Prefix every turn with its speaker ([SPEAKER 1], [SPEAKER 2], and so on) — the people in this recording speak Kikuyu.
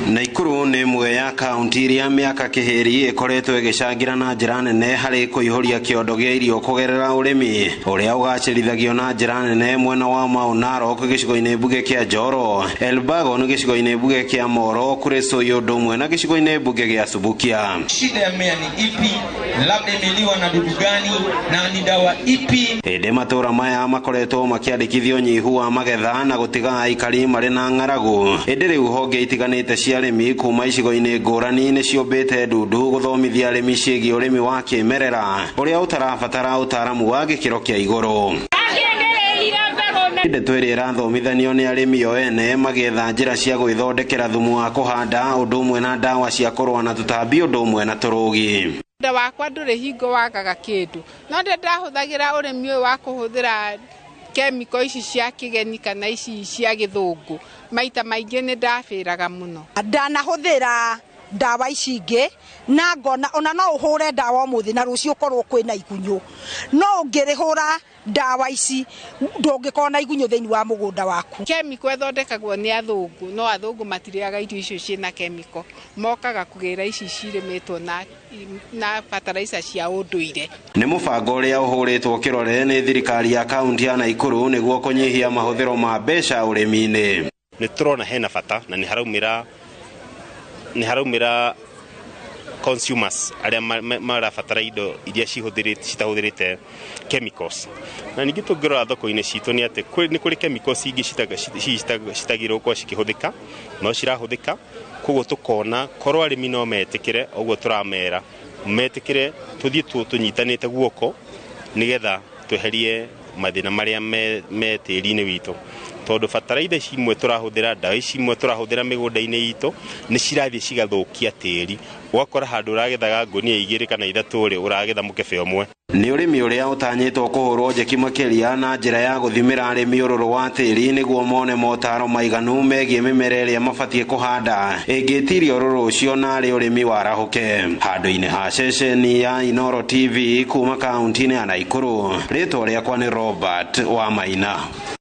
[SPEAKER 1] Naikuru nĩ ĩmwe ya kaunti iria mĩaka kĩhĩri ĩkoretwo ĩgĩcangĩra na njĩra nene harĩ kũihũria kĩondo gĩa irio kũgerera ũrĩmi ũrĩa ũgacĩrithagio na njĩra nene mwena wa Mau Narok gĩcigo-inĩ mbunge kĩa Njoro, Elbagon gĩcigo-inĩ mbunge kĩa Moro, Kuresoi ũndũ ũmwe na gĩcigo-inĩ mbunge gĩa Subukia.
[SPEAKER 2] Shida ya mmea ni ipi? Labda imeliwa na dudu gani na ni dawa ipi?
[SPEAKER 1] Ĩndĩ matũra maya makoretwo makĩandĩkithio ũnyihu wa magetha na gũtiga aikari marĩ na ng'aragu. Ĩndĩ rĩu honge itiganĩte cia arĩmi kuma icigo-inĩ ngũrani nĩ ciũmbĩte ndundu gũthomithia arĩmi ciĩgiĩ ũrĩmi wa kĩmerera ũrĩa ũtarabatara ũtaaramu wa gĩkĩro kĩa igũrũ. Ndeto ĩrĩa ĩrathomithanio nĩ arĩmi o ene magĩetha njĩra cia gwĩthondekera thumu wa kũhanda ũndũ ũmwe na ndawa cia kũrũa na tũtambi ũndũ ũmwe na tũrũgi.
[SPEAKER 3] Mũgũnda wakwa ndũrĩ hingo wagaga kĩndũ, no ndĩ ndahũthagĩra ũrĩmi ũyũ wa kũhũthĩra kemiko ici cia kĩgeni kana ici cia gĩthũngũ, maita maingĩ nĩ ndabĩraga mũno.
[SPEAKER 4] Ndanahũthĩra ndawa ici ingĩ na ngona ona no ũhũre ndawa ũmũthĩ na rũciũ ũkorwo kwĩna igunyũ, no ũngĩrĩhũra ndawa ici ndũngĩkorwo na igunyũ thĩinĩ wa mũgũnda waku.
[SPEAKER 3] Kemiko ĩthondekagwo nĩ athũngũ, no athũngũ matirĩaga irio icio ciĩna kemiko, mokaga kũgĩra ici cirĩmĩtwo na fertilizer cia ũndũire.
[SPEAKER 1] Nĩ mũbango ũrĩa ũhũrĩtwo kĩrore nĩ thirikari ya kaunti ya Naikuru nĩguo kũnyihia mahũthĩro ma mbeca ũrĩmi-inĩ.
[SPEAKER 5] Nĩ tũrona hena bata na nĩ haraumĩra consumers arĩa marabatara indo iria citahũthĩrĩte chemicals. Na ningĩ tũngĩrora thoko-inĩ citũ nĩ atĩ nĩ kũrĩ chemicals ingĩ citagĩrĩirwo gũkorwo cikĩhũthĩka, no cirahũthĩka. Koguo tũkona korwo arĩmi no metĩkĩre ũguo tũramera metĩkĩre tũthiĩ tũnyitanĩte guoko nĩgetha tweherie mathĩna marĩa me tĩri-inĩ witũ, tondũ bataraitha ici imwe tũrahũthĩra, ndawa ici imwe tũrahũthĩra mĩgũnda-inĩ itũ nĩ cirathiĩ cigathũkia tĩri, ũgakora handũ ũragethaga ngũnia 2 kana 3 rĩ, ũragetha mũkebe ũmwe.
[SPEAKER 1] Nĩ ũrĩmi ũrĩa ũtanyĩtwo kũhũrwo njeki makĩria na njĩra ya gũthimĩra arĩmi ũrũrũ wa tĩri nĩguo mone motaro maiganu megiĩ mĩmera ĩrĩa mabatiĩ kũhanda ĩngĩtiria ũrũrũ ũcio narĩ ũrĩmi warahũke. Handũ-inĩ ha ceceni ya Inooro TV kuma kaunti-inĩ ya Naikuru, rĩtwa rĩakwa nĩ Robert Wamaina.